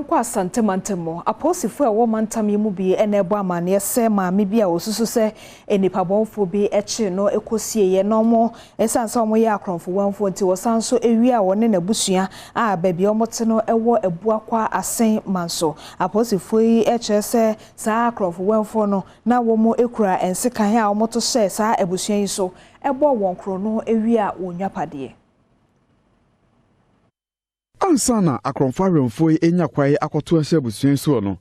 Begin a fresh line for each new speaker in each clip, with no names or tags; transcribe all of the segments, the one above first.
Yɛnkɔ Asante mantam mu. Apolisifoɔ a ɛwɔ mantam yi mu bi na ɛbɔ amanneɛ sɛ maame bi a wɔsusu sɛ nnipabɔnfoɔ bi kyee no kɔsieeɛ na wɔn, ɛsiane sɛ wɔyɛ akorɔmfo-wɛmfoɔ nti, wɔsan nso wia wɔne n'abusua a baabi a wɔte no wɔ Abuakwa Asen Manso. Apolisifoɔ yi kyerɛ sɛ saa akorɔmfo-wɛmfoɔ no na wɔkura nsekan a wɔto hyɛɛ saa abusua yi so bɔɔ wɔn korɔno wia wɔn nnwapadeɛ.
Ansa na akorɔmfo awɛmfoɔ yi renya kwan akɔto ahyɛ abusua yi soɔ no,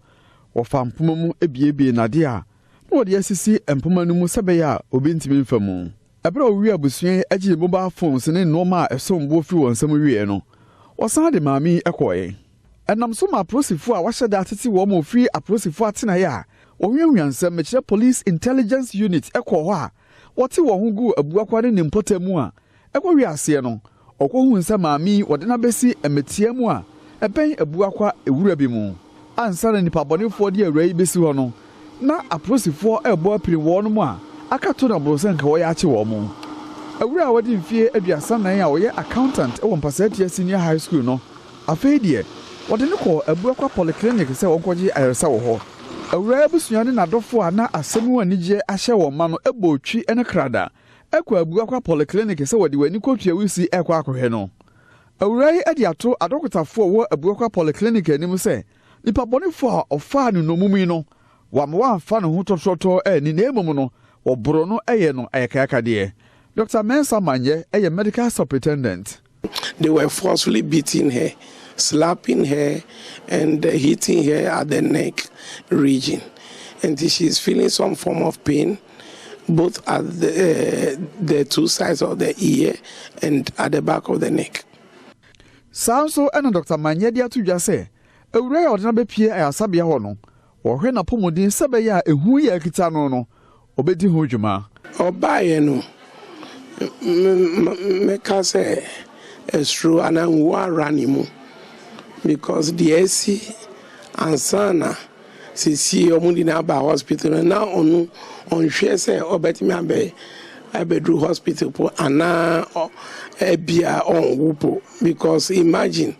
wɔfaa mpoma mu buebuee nnadeɛ a na wɔde asisi mpoma no mu sɛ ɛbɛyɛ a obi ntumi mfa mu. Ɛberɛ a wɔwiee abusua yi gyee mobile phones ne nnoɔma a ɛsom boɔ firii wɔn nsam wieeɛ no, wɔsan de maame yi kɔeɛ. Ɛnam so maa apolisifoɔ a wɔahyɛ da atete wɔn ma wɔfiri apolisifoɔ atenaeɛ a wɔhuahua nsɛm, mekyerɛ Police Intelligence Unit, kɔɔ hɔ a wɔte wɔn ho guu Abuakwa ne ne mpɔtam mu a ɛkɔwiee aseɛ no, Ɔkɔhuu sɛ maame yi wɔde no abɛsi mmɛtea mu a ɛbɛn Abuakwa wura bi mu. Ansa na nnipabɔnefoɔ de awuraa yi bɛsi hɔ no, na apolisifoɔ rebɔ apini wɔnom a aka to no aboro sɛ nka wɔyɛ akye wɔn. Awuraa a wadi mfeɛ 34 a ɔyɛ accountant wɔ Mpasatia Senior High School no, afei deɛ wɔde no kɔɔ Abuakwa Polyclinic sɛ ɔnkɔgye ayaresa wɔ hɔ. Awuraa yi abusua ne n'adɔfoɔ a na asɛm mu anigyeɛ ahyɛ wɔn ma no bɔɔ twi ne krada kɔ Abuakwa Polyclinic sɛ wɔde wɔn ani kɔtua wusi rekɔ akɔhwɛ no. Awuraa yi de ato adɔkotafoɔ a wɔwɔ Abuakwa Polyclinic anim sɛ nipa bɔnefoɔ a ɔfaa no nnommum yi no, wamma wamfa ne ho tɔtrɔtɔɔ anni na mmom no, wɔboroo no yɛɛ no ayakayakadeɛ. Dɔkta Mensah Manyɛ yɛ Medical Superintendent.
They were forcefully beating her, slapping her and hitting her at the neck region. And she is feeling some form of pain both at the, uh, the two sides of the ear and at the back of the neck.
Saa nso na Dɔkta Manyɛ de ato dwa sɛ awuraa yi a ɔde no abɛpue ayaresabea hɔ no, wɔhwɛ n'apɔmuden sɛ ɛbɛyɛ a ehu yi a akita no no, ɔbɛdi ho dwuma.
Ɔbaeɛ no, mɛka sɛ ɛsuro anaa nwu awura ne mu because deɛ asi ansa na sesie wɔn de no aba hospital no na ɔno ɔnhwɛ sɛ ɔbɛtumi abɛ abɛduru hospital po anaa ebia ɔnwu po because imagine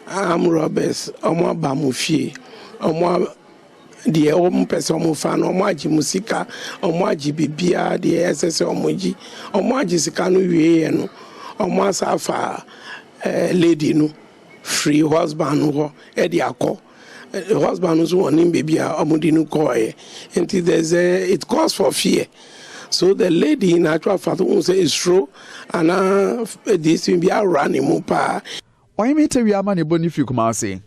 armed robbers wɔn aba mo fie wɔn deɛ wɔn pɛ sɛ wɔn fa no wɔn agye mo sika wɔn agye biribiara deɛ ɛsɛ sɛ wɔn gye wɔn agye sika no wie yɛ no wɔn asa afa ɛɛ lady no firi husband no hɔ ɛde akɔ husband no nso wɔn nim baabi a wɔn de no kɔɔɛ nti there's a it calls for fear so the lady in actual fact wɔn sɛ esuro anaa this thing bi awura ne mu paa.
Ɔhene Tawia amanebɔ no firi Kumasi.